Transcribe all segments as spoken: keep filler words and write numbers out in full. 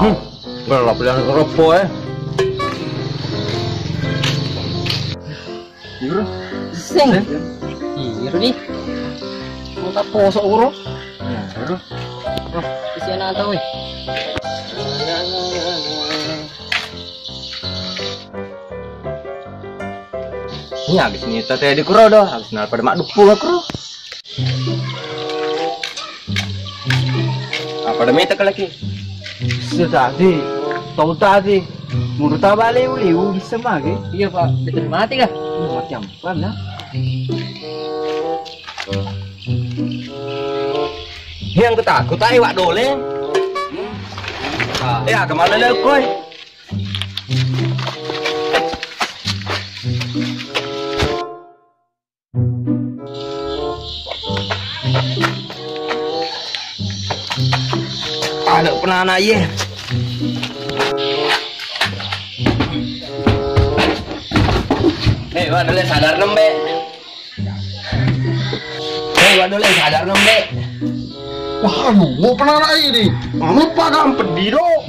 Hmm, gelap yang kerepo, eh. Iya, Bro. Seng. Seng. Iya, Bro, nih. Mau tak posok, Bro? Nah, Bro. Bro, isi anak tahu, eh. Ini habis nih, tadi di kuro doh, habis nal pada mak dupu aku. Apa ada meta lagi? Sudah tadi, tahu tadi. Menurut abang liu-liu bisa mage? Iya, Pak. Betul mati kah? Iya, mati ampun lah. Yang ketakut ayo wak dole. Ya, kemana lagi koi? Ada penana ye. Hei, wak dole sadar nembe. Hei, wak dole sadar nembe. Wah, lu, mau penana ini. Mau lupa kan pedih dong.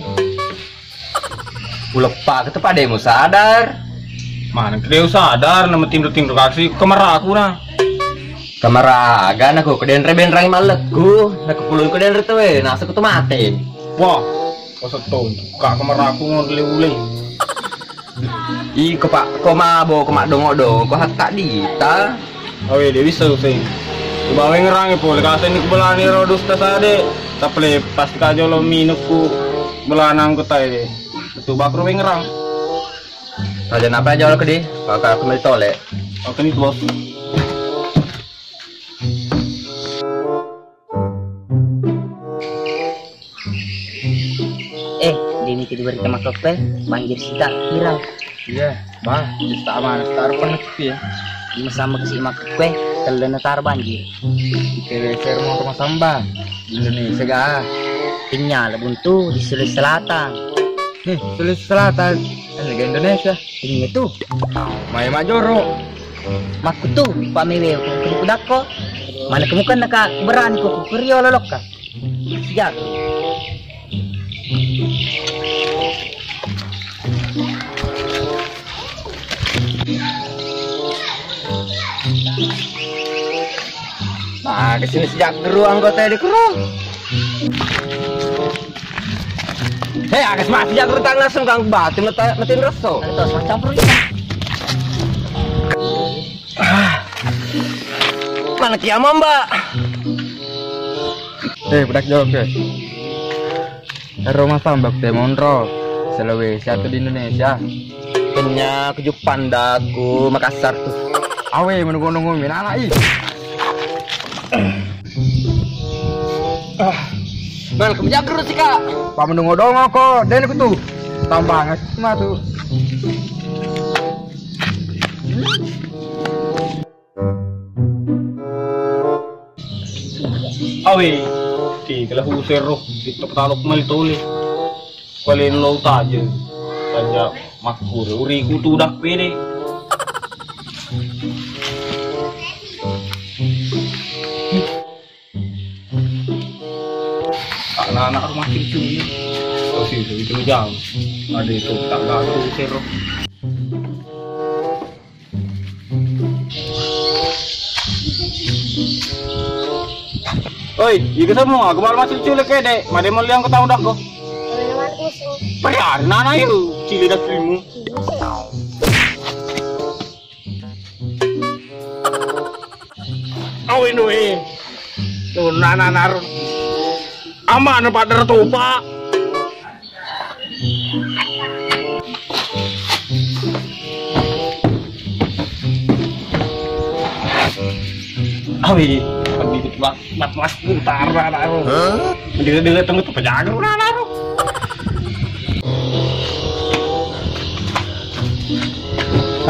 Uleppa ke tu pademu sadar. Mana kedeu sadar nama tinro-tinro kasi kemeraku na. Kemeraga naku kedenre benrang malleku, naku pulung kedenre tu eh, nasa ku tu mate. Wah, kau seton, kak kemeraku mau dele uleng. Iko pak, ko mabo, ko mak dongo-dongo, ko hatta dita. Awe, de bisa useng. Coba wengerang pole kaseng ni kubelani ro dusta sade. Taple pasti ka jolo minukku belanang ko tai de. Coba kro wengerang. Raja napa jolo kedi? Bakal aku meli tole. Oke ni bos. Eh, dini ki diberita makkekkué, banjir sita viral. Iya, bah, sita mana? Sita rupa nepi ya. Sama kasi makkekkué, tellena tar banjir. Ike geser mau rumah samba. Indonesia ga? Pinya lebuntu di Sulawesi Selatan. Nih, Sulawesi Selatan. Ini ke Indonesia. Ini tu. Mai majoro. Makkutu, pamewe ko kudakko. Mana kemukan naka berani ko kurio lolokka. Siap. Nah, kesini sejak geruang kota di kuro. Hei, agas mati jago tang langsung kang batu mata matiin reso. Ada tuh, campur ini. Ah. Mana kiamam, Mbak? Eh, budak jawab, guys. Ero masambak te monro. Sulawesi atau di Indonesia? Kenya keju pandaku Makassar tuh. Awe, menunggu-nunggu minana ih. Ah, bal kamu jago sih, Kak. Pak menunggu dong kok, dan aku tuh. Tambah ngas mah tuh. Awe, ti kala husero, ti talok mali tole. Paling lo taje, taja makkure, uriku tudak pede. Anak-anak rumah itu. Oh, sih, itu jam. Ada itu tak gagal husero. Oi, iga semua, aku malah masuk culik ke dek, made mau liang ketahu dah kok. Pergi hari nana itu, cili dah kirimu. Awe noe. Tuh nana naro. Ama na pada topa. Awi, pagi itu mat mas utara lah. Dile dile tunggu tu pejago lah lah.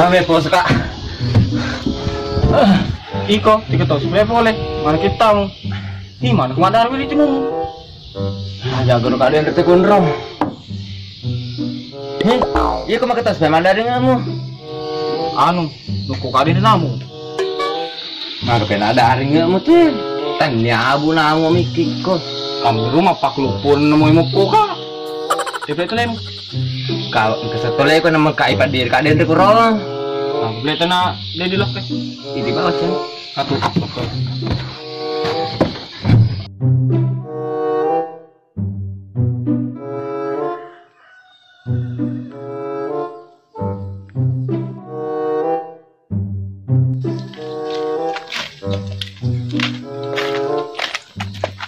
Awe pos kak. Iko, tiga tahun sebenarnya boleh. Mana kita mau? Ih, mana kemana wili timumu? Ah, jago ro kade rete konro. Heh, iya ko makatas pe madaringamu. Anu, nuko kade namu. Maka pe nadaringamu tu. Tanya abu namu mikiko. Kamu rumah pak lupur nemu mukko ka. Itu itu lem. Kau engka satu lagi kau nama kai padir kau denre kuro. Nah, boleh tena dia di loke. Ini bawa sih. Satu.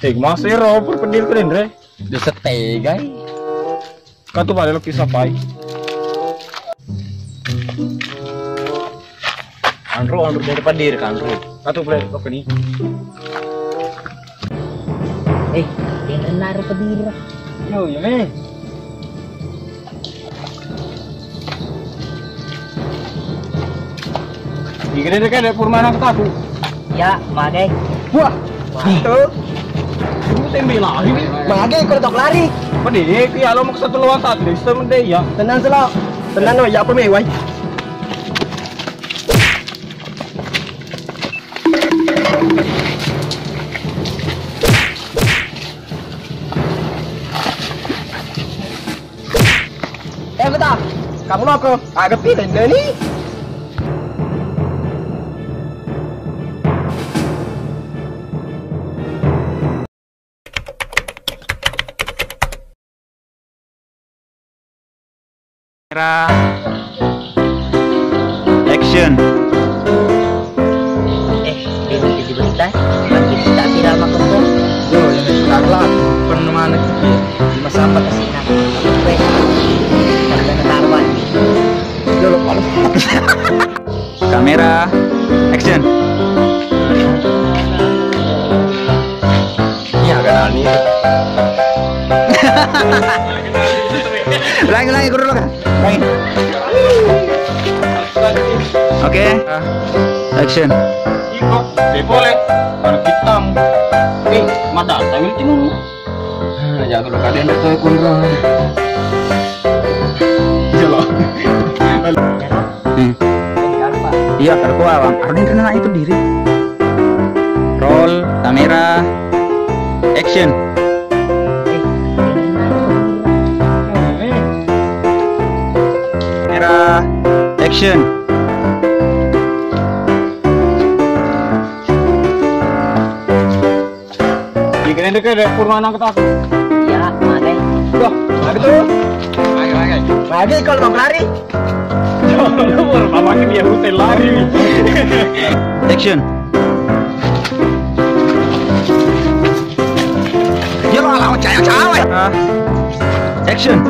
Teg masih ro perpedil keren re. Dosa tegai. Katu bale lo kisah pai. Anro, anro dari padir kan, anro. Katu bale lo keni. Eh, yang renaro padir. Yo, yo, eh. Iga de' de' purmana kataku. Ya, magai. Wah, tuh. Lu tembe lari nih. Magai kalau tok lari. Pede, ya lo mau ke satu lawan satu, bisa mende ya. Tenang selo. Tenang no, ya apa me wai. Eh, kota, kamu loko, aga pindah ini. Kamera. Action. Eh, dia mau jadi berita. Lagi tak viral mah kok. Yo, yang sudah gelap. Penuh mana gitu. Lima sampah kasih nak. Apa gue? Karena ketaruhan. Yo, lo kalau. Kamera. Action. Ini agak nani. Ulangi, ulangi, guru, ulangi. Ulangi. Oke. Action. Iko, de' boleh. Kalau kita, eh, mata, tangan itu. Ah, jago lo kaden de' to kunro. Iya lo. Hmm. Iya, terkuat, Bang. Arudin kena itu diri. Roll, kamera, action. Kamera, action. Ikan ini kayak purma nang ketaku. Iya, magai. Wah, ada tuh. Magai, magai. Magai kalau mau lari. Lu baru makin dia hutai lari. Action. Dia malah cewek-cewek. Ah. Action.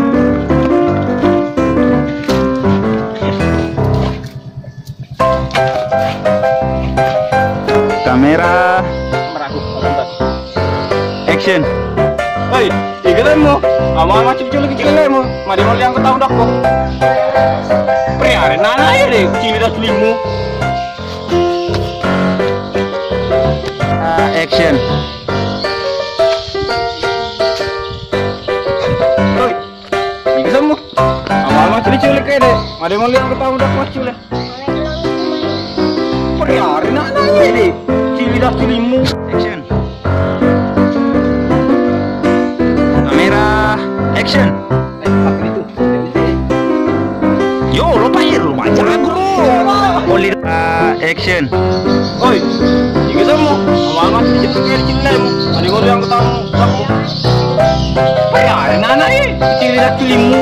Kamera. Action. Hei, iga lemo. Ama-ama cili-cili lemo. Mari mau liang ketahu dakko. Priare nana ya deh, cili das limu. Ah, action. Hei, iga semua. Ama-ama cili-cili kayak deh. Mari mau liang ketahu dakko cili. Priare nana ya deh. Cili das cilimu. Action. Kamera, action. Yo, lo pair, lo jago. Oli, ah, action. Oi, iga semua. Ama-ama cili-cili kayak cili lemo. Mari mau liang ketahu dakko. Priare nana ya. Cili das cilimu.